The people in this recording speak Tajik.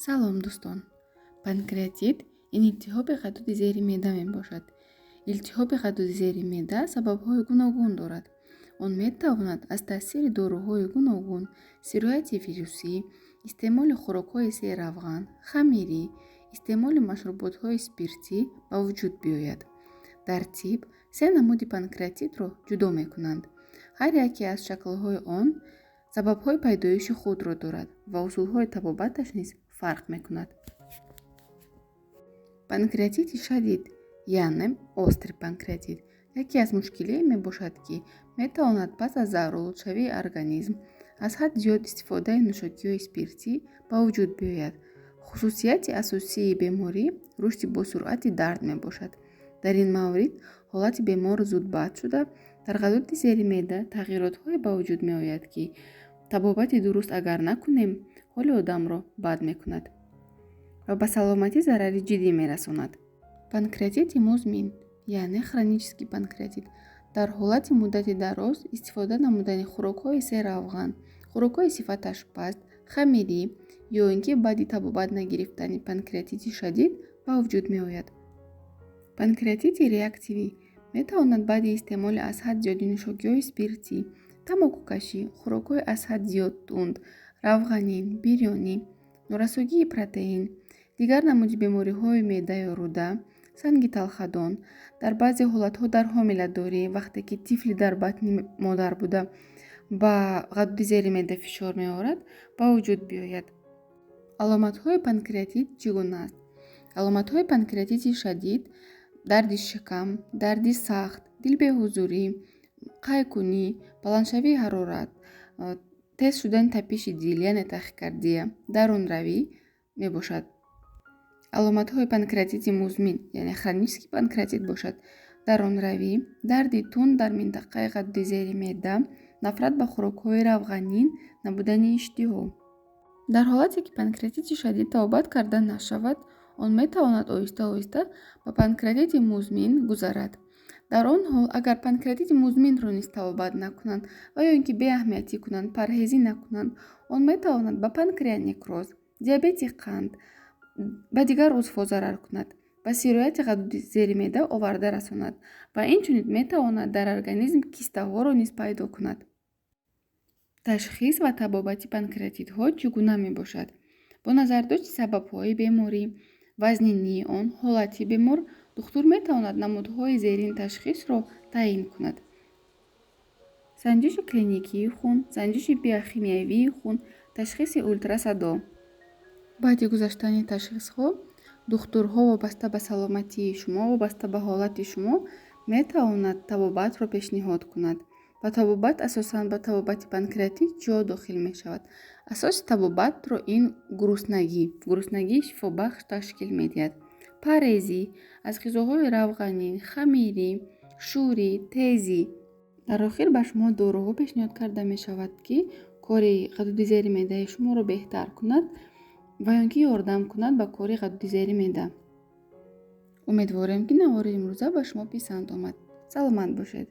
Салом, дӯстон! Панкреатит ин илтиҳоби ғадуди зери меъда мебошад. Илтиҳоби ғадуди зери меъда сабабҳои гуногун дорад. Он метавонад аз таъсири доруҳои гуногун, сирояти вирусӣ, истеъмоли хӯрокҳои серравған, хамирӣ, истеъмоли машруботҳои спиртӣ ба вуҷуд биёяд. Дар тиб се намуди панкреатитро ҷудо мекунанд. Ҳар яке аз шаклҳои он сабабҳои пайдоиши худро дорад ва усулҳои табобаташ низ фарқ мекунад. Панкреатити шадид, яъне острый панкреатит, яке аз мушкилие мебошад, ки метавонад пас аз заҳролудшавии организм, аз ҳад зиёд истифодаи нӯшокиҳои спиртӣ ба вуҷуд биёяд. Хусусияти асосии беморӣ рушди босуръати дард мебошад. Дар ин маврид ҳолати бемор зуд бад шуда, дар ғадуди зери меъда тағйиротҳое ба вуҷуд меояд, ки табобати дуруст агар накунем, ҳоли одамро бад мекунад ва ба саломатӣ зарари ҷиддӣ мерасонад. Панкреатити музмин, яъне хронический панкреатит, дар ҳолати муддати дароз истифода намудани хӯрокҳои серравған, хӯрокҳои сифаташ паст, хамирӣ ё ин ки баъди табобат нагирифтани панкреатити шадид ба вуҷуд меояд. Панкреатити реактивӣ метавонад баъди истеъмоли аз ҳад зиёди нӯшокиҳои спиртӣ, тамокукашӣ, хӯрокҳои аз ҳад зиёд тунд, равғанин, бирёнӣ, норасогии протеин, дигар намуди бемориҳои меъда ё рӯда, санги талхадон, дар баъзе ҳолатҳо дар ҳомиладорӣ, вақте ки тифли дар батни модар буда ба ғадуди зери меъда фишор меорад, ба вуҷуд биёяд. Аломатҳои панкреатит чӣ гуна аст? Аломатҳои панкреатити шадид: дарди шикам, дарди сахт, дилбеҳузурӣ, қайкунӣ, баландшавии ҳарорат, тез шудани тапиши дил, яъне тахикардия, дарунравӣ мебошад. Аломатҳои панкреатити музмин, яъне хронический панкреатит бошад: дарунравӣ, дарди тунд дар минтақаи ғадуди зери меъда, нафрат ба хӯрокҳои равғанин, набудани иштиҳо. Дар ҳолате ки панкреатити шадид табобат карда нашавад, он метавонад оҳиста оҳиста ба панкреатити музмин гузарад. Дар он ҳол, агар панкреатити музминро низ табобат накунанд ва ё ин ки беаҳамиятӣ кунанд, парҳезӣ накунанд, он метавонад ба панкреонекроз, диабети қанд, ба дигар узвҳо зарар кунад, ба сирояти ғадуди зери меъда оварда расонад ва инчунин метавонад дар организм кистаҳоро низ пайдо кунад. Ташхис ва табобати панкреатитҳо чӣ гуна мебошад? Бо назардошти сабабҳои беморӣ, вазнинии он, ҳолати бемор, духтур метавонад намудҳои зерин ташхисро таъин кунад: санҷиши клиникии хун, санҷиши биохимиявии хун, ташхиси ултрасадо. Баъди гузаштани ташхисҳо духтурҳо вобаста ба саломатии шумо, вобаста ба ҳолати шумо метавонад табобатро пешниҳод кунад. Ба табобат, асосан ба табобати панкреатит чиҳо дохил мешавад? Асоси табобатро ин гуруснагӣ, гуруснагии шифобахш ташкил медиҳад. Парҳезӣ аз ғизоҳои равғанин, хамирӣ, шӯрӣ, тезӣ. Дар охир ба шумо доруҳо пешниҳод карда мешавад, ки кори ғадуди зери меъдаи шуморо беҳтар кунад ва ё ин ки ёрдам кунад ба кори ғадуди зери меъда. Умедворем, ки навори имрӯза ба шумо писанд омад. Саломат бошед.